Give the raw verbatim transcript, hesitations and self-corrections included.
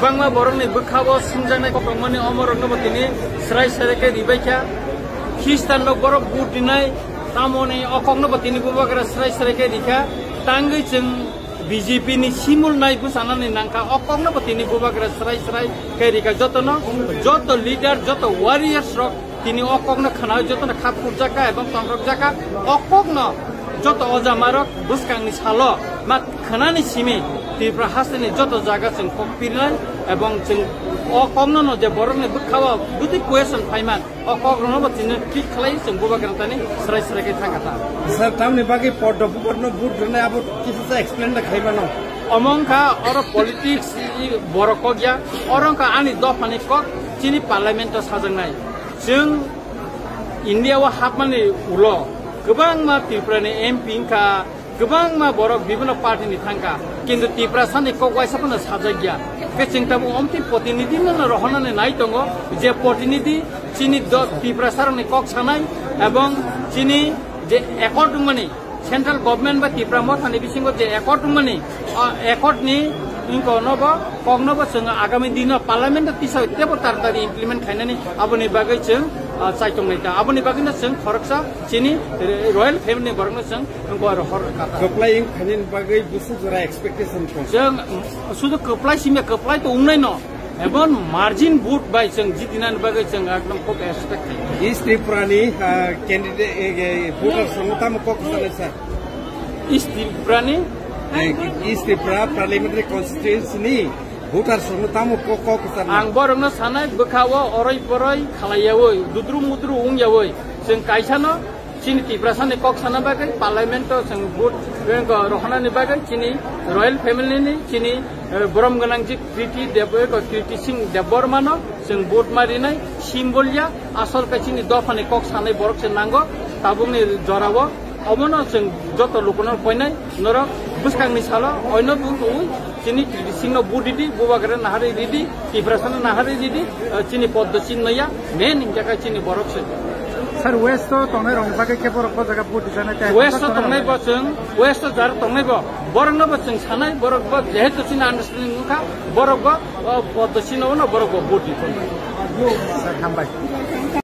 Bangma borokni bwkhao sumjaknai kokrokmani omorokno bo tini srai srai khe ribai kha. Khristanno borok vote rinai, tamoni o kokno bo tini bubagra srai srai khe rikha. Tangwi chwng B J P ni simul nai bwchanani nangkha, o kokno bo tini bubagra srai srai khe rikha. Jotono, joto leader, joto warriors rok tini o kokno khwna jotono khap khurjak kha ebong tongthok jak kha. O kokno joto oja marok bwskangni salo ma khwnani simi Tripura hasteni joto jaga chwng kok pirnai ebong chwng o kokno no je borokni bwkhao bwtwi question phaiman, o kokrokno bo tini treat khlai chwng bubagra tani srai srai khe thangkha ta. Sir, tamni bagwi Poddo Bhupadno vote rwnai abo kisa sa explain da khaimano. Omo wngkha oro politics i borok kok ya, oro wngkha ani dophani kok chini parliament o sajaknai. Chwng India o hapmani ulo kwbangma Tripura ni M P wngkha, kwbangma borok bibhinno party ni thangkha, kintu Tiprasa ni kok waisa phano sajakya. Khe chwng tabuk omtwi protinidhi no rohornani nai tongo, je protinidhi chini do-, Tiprasa rokni kok sanai ebong chini je accord wngmani, central government ba Tipra Mothani bisingo je accord wngmani, o accord ni wngkha no bo, kokno bo chwng agami dino parliament o tisa tebo taratari implement khainani aboni bagwi chwng, ah, chaitongnai ta. Aboni bagwi no chwng khoroksa chini royal family ni borokno chwng wngkha aro hor kata. Kwplai wng khainani bagwi busu jora expectation tong. Chwng, mm, sudu kwplai simi kwplai to wngnai no. Ebon margin vote bai chwng jitinani bagwi chwng ekdom khub expect khayo. East Tripura ni, ah, candidate, eh, eh, voters rokno tamo kok sanai sir? East Tripura ni? Eh, East Tripura parliamentary constituency ni voters rokno tamo kok, kok sanai? Ang borokno sanai bwkhao oroi poroi khalaiyawi, dudru mudru wngyawi chwng kaisano chini Tiprasani kok sana bagwi parliament o chwng vote bank o rohornani bagwi chini royal family ni chini, eh, borom gwnang jik Kriti Deb-, eko Kriti Singh Debbarma no chwng vote ma rinai symbol ya, asol khe chini dophani kok sanai borok se nango tabukni jorao. Omono chwng joto lukuno koinai norok bwskangni salo oino bung ui chini Kriti Singh no vote ridi, bubagra naharwi ridi, Tiprasano naharwi ridi, eh, chini Poddo Chinno ya, main hingkha khe chini borok se. Sir, West o tongnai rokni bagwi khe borok bo jaga vote rijana tei West o tongnai bo chwng, West o jar tongnai bo, borokno bo chwng sanai, borok bo jehetu chini understanding wngkha, borok bo, o, Poddo Chinno no borok bo vote rijana. Sir, hambai.